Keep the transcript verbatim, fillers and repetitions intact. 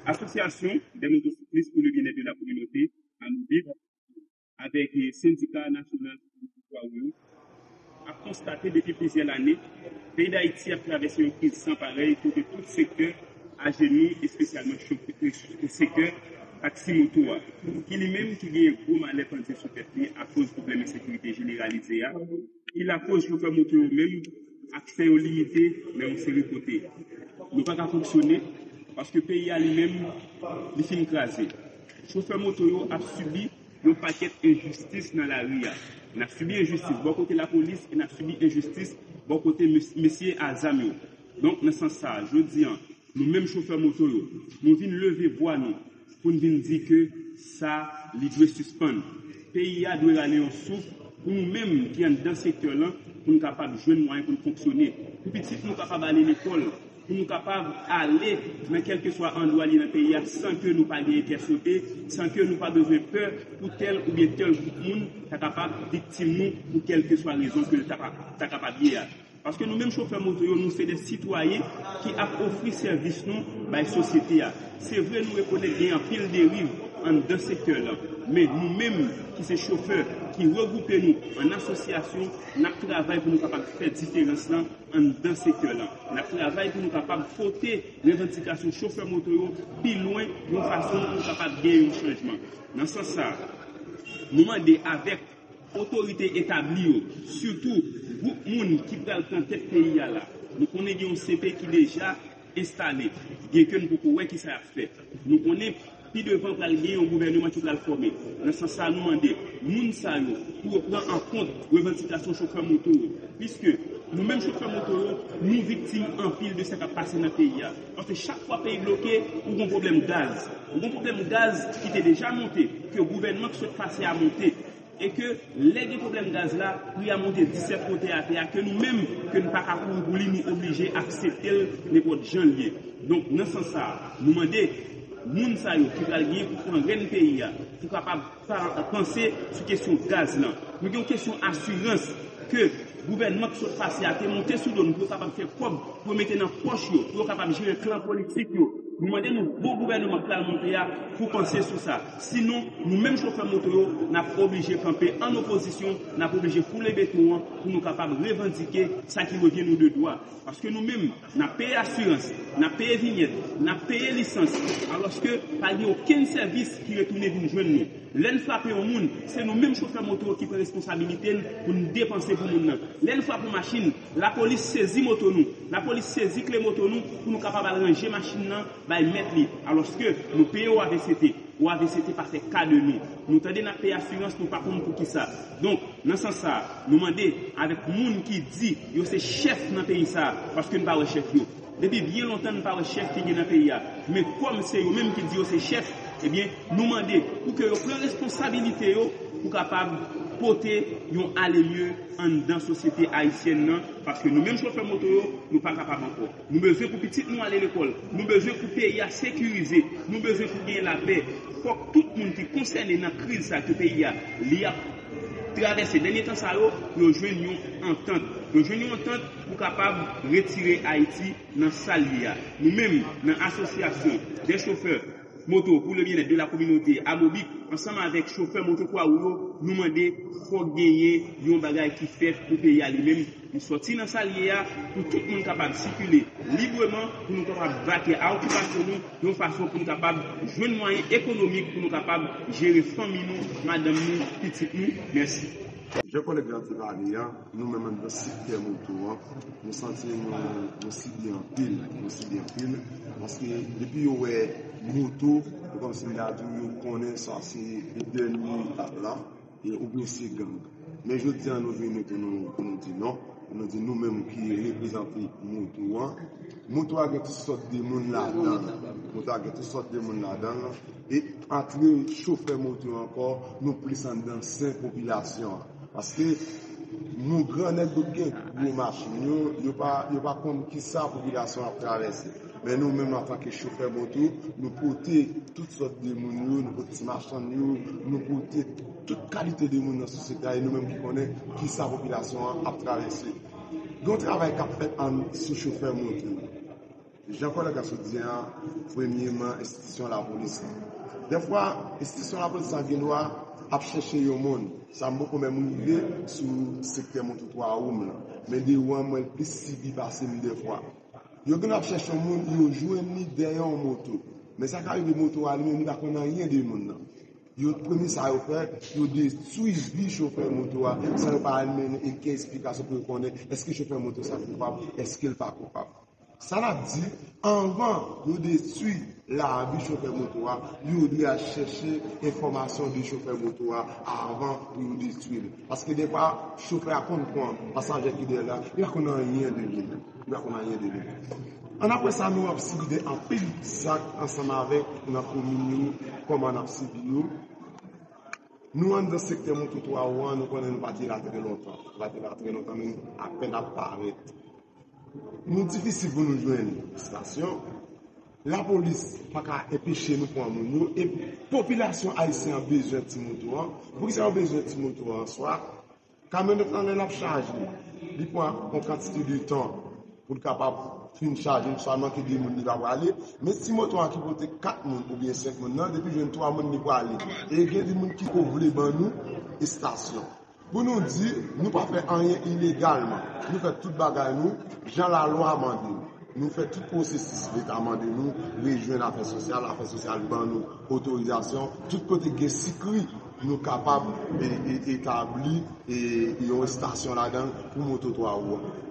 Asosyasyon dè motosiklis pou le byennèt de la kominote, AMOBIC, avèk Sendika Nasyonal Moto Kwa Wouj yo, ap konstate depi plizyè lane, peyi Dayiti ap travèse yon kriz san parèy kote tout sektè ajenou, espesyalman sektè taksi moto a, ki li menm ki genyen gwo malè pandye sou tèt li akoz pwoblèm ensekirite jeneralize a, ki lakoz chofè moto yo menm aksè yo limite nan yon seri kote. Nou pa ka fonksyone paske peyi a li menm li fin kraze. Chofè moto yo ap sibi yon pakèt enjistis nan lari a. N ap sibi enjistis bò kote lapolis e n ap sibi enjistis bò kote mes- mesye a zam yo. Donk, nan sans sa a, jodi a, nou menm chofè moto yo, nou vin leve vwa nou pou n vin di ke sa, li dwe sispann. Peyi a dwe rale yon souf pou nou menm ki anndan sektè lan, pou n kapab jwenn mwayen pou n fonksyone, pou pitit nou kapab ale lekòl, pou nou kapab ale nan kèlkeswa andwa li nan peyi a san ke nou pa genyen kè sote, san ke nou pa bezwen pè pou tèl oubyen tèl gwoup moun ta kapab viktim nou pou kèlkeswa rezon ke l ta, pa- ta kapab ye a. Paske nou menm chofè moto yo, nou se de sitwayen ki ap ofri sèvis nou bay sosyete a. Se vre, nou rekonèt gen anpil deriv anndan sektè lan, men nou menm ki se chofè, ki regwoupe nou an asosyasyon, n ap travay pou nou kapab fè diferans lan anndan sektè lan. N ap travay pou nou kapab pote revandikasyon chofè moto yo pi lwen yon fason pou nou kapab gen yon chanjman. Nan sans sa, nou mande avèk otorite etabli yo, sitou gwoup moun ki pral pran tèt peyi a la. Nou konnen gen yon C P ki deja enstale, byenke n poko wè kisa y ap fè. Nou konnen pi devan pral gen yon gouvèneman ki pral fòme. Nan sans sa, nou mande moun sa yo pou yo pran an kont revandikasyon chofè moto yo, piske nou menm chofè moto yo, nou viktim anpil de sa k ap pase nan peyi a. Paske chak fwa peyi bloke, ou gon pwoblèm gaz. Ou gon pwoblèm gaz ki te deja monte, ke gouvènman ki sot pase a monte. E ke lè gen pwoblèm gaz la, pri a monte disèt kote atè a, ke nou menm, ke n pa ka kouri pou li, nou oblije aksepte l nenpòt jan l ye. Donk, nan sans sa a, nou mande moun sa yo ki pral gen pou pran rèn peyi a, pou kapab pa- panse sou kesyon gaz lan. Nou gen yon kesyon asirans ke gouvènman ki sot pase a te monte sou do nou pou yo kapab fè kòb, pou yo mete nan pòch yo, pou yo kapab jere klan politik yo. Nou mande nou bon gouvènman k pral monte a pou panse sou sa. Sinon, nou menm chofè moto yo, n ap oblije kanpe an opozisyon, n ap oblije foule beton an pou nou kapab revandike sa ki revyen nou de dwa. Paske nou menm, n ap peye asirans, n ap peye vinyèt, n ap peye lisans, alòske pa gen okenn sèvis ki retounen vin jwenn nou. Lè n frape yon moun, se nou menm chofè moto ki pran responsabilite n pou n depanse pou moun nan. Lè n frape yon machin, lapolis sezi moto nou, lapolis sezi kle moto nou pou nou kapab al ranje machin nan bay mèt li, alòske nou peye O A V C T. O A V C T pa fè ka de nou. Nou tande n ap peye asirans, nou pa konn poukisa. Donk, nan sans sa a, nou mande avèk moun ki di yo se chèf nan peyi sa a, paske n pa wè chèf yo. Depi byen lontan, n pa wè chèf ki gen nan peyi a. Men kòm se yo menm ki di yo se chèf, ebyen, nou mande pou ke yo pran responsabilite yo pou kapab pote yon ale mye anndan sosyete ayisyèn nan, paske nou menm chofè moto yo, nou pa kapab ankò. Nou bezwen pou pitit nou ale lekòl. Nou bezwen pou peyi a sekirize. Nou bezwen pou gen lapè. Fòk tout moun ki konsène nan kriz sa ke peyi a, li ap travèse dènye tan sa yo, yo jwenn yon antant. Yo jwenn yon antant pou kapab retire Ayiti nan sa l ye a. Nou menm, nan asosyasyon dè chofè moto pou le byennèt de la kominote, AMOBIC, ansanm avèk chofè moto Kwa Wouj yo, nou mande fòk genyen yon bagay ki fèt pou peyi a li menm. Nou sòti nan sa l ye a pou tout moun kapab sikile libreman, pou nou kapab vake a okipasyon nou yon fason pou nou kapab jwenn mwayen ekonomik pou nou kapab jere fanmi nou, madanm nou, pitit nou. Mèsi. Jan kòlèg la te pale a, nou menm anndan sektè moto an, nou santi nou, nou sibi anpil, nou sibi anpil, paske depi yo wè moto, se kòmsi m ta di w yo konnen sa se dènye etap la, e, oubyen se gang. Men jodi a nou vini pou nou, pou nou di non, pou nou di nou menm ki reprezante moto an, moto a gen tout sòt de moun ladan l. Moto a gen tout sòt de moun ladan l. E antre chofè moto ankò, nou plis anndan sen popilasyon an. Paske nou gran nèg yo gen gwo machin yo, yo pa, yo pa konn kisa popilasyon ap travèse. Men nou menm antanke chofè moto, nou pote tout sòt de moun yo, nou pote ti machann yo, nou pote tout kalite de moun nan sosyete a, e nou menm ki konnen kisa popilasyon an ap travèse. Gen yon travay k ap fèt an, sou chofè moto yo. Jan kòlèg la sot di an, premyeman, enstitisyon lapolis lan. Dèfwa, enstitisyon lapolis lan gen dwa ap chèche yon moun. Sa m poko menm rive sou sektè Montotwa Woum lan. Men de ou an, mwen plis sibi pase m dèfwa. Yo gen ap chèche yon moun, yo jwenn li dèyè yon moto. Men sa ka rive moto a li menm, li pa konn anyen de moun nan. Yo premye sa yo fè, yo detwi vi chofè moto a, san yo pa al mennen okenn esplikasyon pou yo konnen èske chofè moto sa koupab, èske l pa koupab. Sa n ap di, anvan yo detwi lavi chofè moto a, yo dwe al chèche enfòmasyon de chofè moto a avan pou yo detwi l. Paske dèfwa, chofè a konn pran pasaje ki dèyè la, li pa konn anyen de li menm. Li pa konn anyen de li menm. Ann apre sa, nou ap sibi de anpil zak ansanm avèk nan komin yo, kòman n ap sibi yo. Nou anndan sektè Montotwa Woum an, nou konnen nou pa te la trè lontan. Nou pa te la trè lontan, nou apèn ap parèt. Nou difisil pou nou jwenn estasyon. Lapolis pa ka enpeche nou pran moun yo. E popilasyon ayisyen an bezwen ti moto an. Poukisa yo bezwen ti moto an? Swa kamyonèt lan lè l ap chaje, li pran yon kantite de tan pou l kapab fin chaje l, swa manke de moun li pa prale. Men ti moto an ki pote kat moun oubyen senk moun nan, depi jwenn twa moun li prale. E gen de moun ki ko vle ban nou estasyon. Pou nou di, nou pa fè anyen ilegalman. Nou fè tout bagay nou jan lalwa mande nou. Nou fè tout pwosesis leta mande nou, rejwenn afè sosyal, afè sosyal ban nou otorizasyon. Tout kote gen sikri, nou kapab e, e, etabli e, yon estasyon ladan l pou Montotwa Woum an.